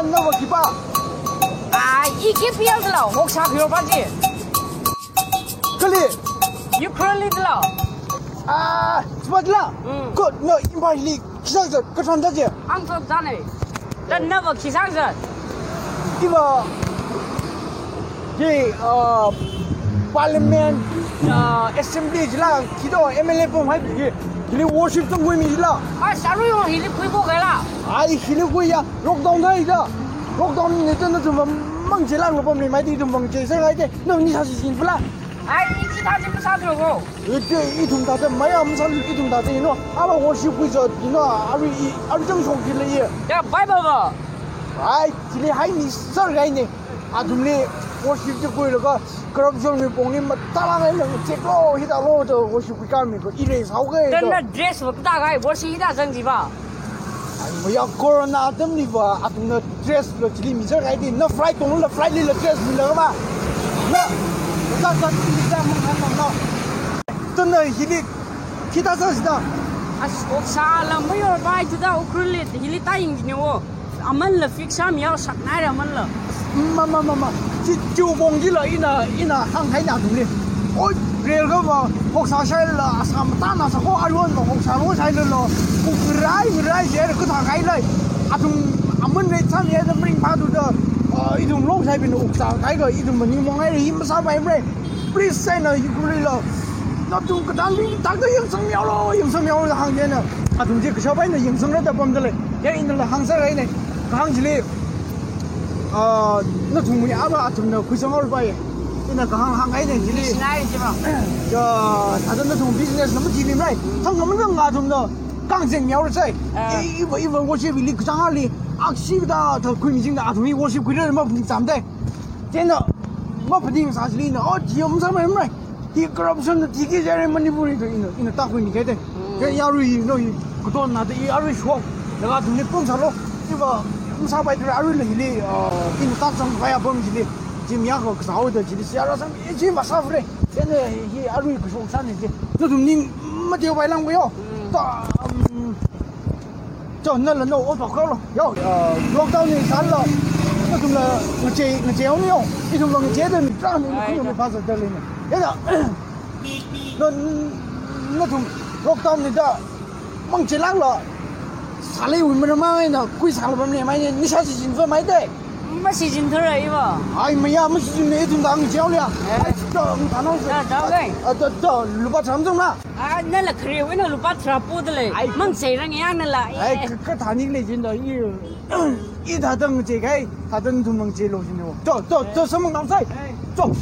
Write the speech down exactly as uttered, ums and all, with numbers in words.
Nava khipā? Ah, i K P L dala, hoksā khayur pa chi. Kali? Ukraine li dala. Ah, chipatla. Mm. Ko, no, imba hili, khisāng sā, kathān da chi. Ang thot da ne. Da nava khisāng sā. Iva, ye, ah, parliament, ah, assembly jila, kido M L A pom hai ki, hili worship tong khuimi jila. Ai, sārui ho hili khuipo kaila. Ai, hili khuiya, lockdown da ida. Lockdown ni tana tumva mang jila, ngapam ni mai di tumva je sāngai de. No, ni sāsi jin pula. Ai, i chi thāda chi masāthura ko. Ite ithum thāda maya masā ithum thāda ino. Ava worship khuiza ino, arui i, arui chang shok jila ye. Ya, Bible va. Ai, chili hai ni sāngai ne. Athumli worship chi khuilaga corruption mi pongli matāla ngai nang cheklo, hithālo da worship khuikāmi ko, i rei sāo ke. Tana dress va kathā kai, worship hithā zang jiva. Ai, maya corona atamli va, athumna dress lo chili mi sāngai di, na flight tongla flight lila dress mila ma. Na, na sa sa chili sa mang han mang na. Tana hili, hithā sāsi da. As, hoksāla mayor pai tu da Ukraine li, hili ta ying ne wo. Amanla fix sāmi yao saknai ra amanla. Ma, ma, ma, ma. Chi, chi pong jila ina, ina hānghai na athumli. Oi, rel kava, hoksā shaila, asam tana sā ko aruan ma hoksā lo shaila lo. Ku rai, rai, je, kathā kai lai. Athum, aman rei sāmi ya da mring pa tu da. Ah, ithum lo shai bin hoksā kai ka, ithum maning mong ai, hi masāpai mre. Please say na, Ukraine lo. Nathum kathānbing thāda yangsangmi yao lo, yangsangmi yao lo hāng de na. Athum chi kashao pai na yangsangra da pamda lei. Ya ina la hāng sārai ne. Kahāng chili, ah, nathum mi ava athumna khuisang or pai. Ina kahāng hānghai ne chili. Sinai chi ma. Ya, thāda nathum business na machili mrai. Thang na machang athumna. Kang zeng mi yao sai. Ah. I, iva, iva worship li kachang ali. Aksi da thā khuimi jing da athum mi worship khuira ma pung cham de. Chieina, maphaning sāchili na, oh, chi masāmai mrai. Hi corruption na tiki jare Manipur hi to ina, ina ta khuimi kai de. Mm. Ke yarui hi, no hi, katon na de, i arui shok. Laga athumli pung sālo. Iva, masāpai tura arui la hili, ah, ina ta chang kaya pam chili. Chi mi ya ko kasao da chili, siara sam, i chi masāfre. Chieina hi arui kashok sāni chi. Nathum ning mateo pai lang ko yo. Mm. Ta, um, Cho, nala no, o, thok lo. Yo, uh, lockdown ni sālo. Nathumla, ngache, ngache o ni yo. Ithumla ngache da ni, tra ni, ai, ni, ni, phasa da le ni. Ya da. No, nathum, lockdown ni da. Mang che lang lo. Sālei wui mana mang na, khui sāla bam ni, mai ni, ni sāsi jin fa mai de. Masi jin thura iva. Ai, maya, masi jin ni, ithum da ngache o le ya. Eh. Cho, ngana. Da, da, le. Ah, da, da, lupā cham cham na. Ah, nala khare wui na lupā tharā po da lei. Ai. Mang sei rang yang nala. Ai, eh, ka, kathāni lei jin da, i, i thāda ngache kai, thāda nathum mang che lo jin wo. Cho, cho, cho, samang nam sai. Ai. Cho.